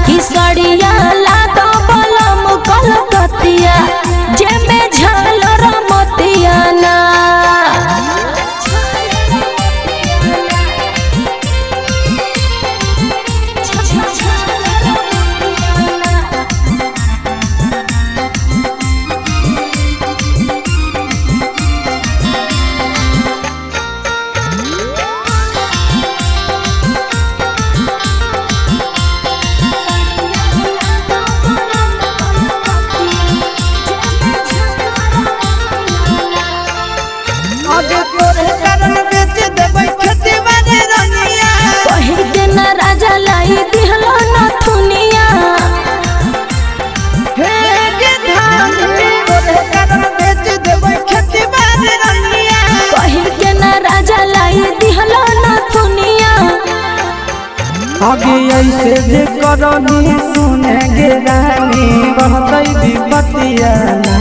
किसड़िया लादा पलम कलकतिया जेमे झालर मोतिया ना। अगे तोरे कारण बेच देबै खेती बाड़ी रनिया। कही के ना राजा लाई दिहलो नथुनिया। हे गे धानी तोरे कारण बेच देबै खेती बाड़ी रनिया। कही के ना राजा लाई दिहलो नथुनिया। आगे ऐसे जे करनी सुने गे रानी बढ़तै विपतिया ना।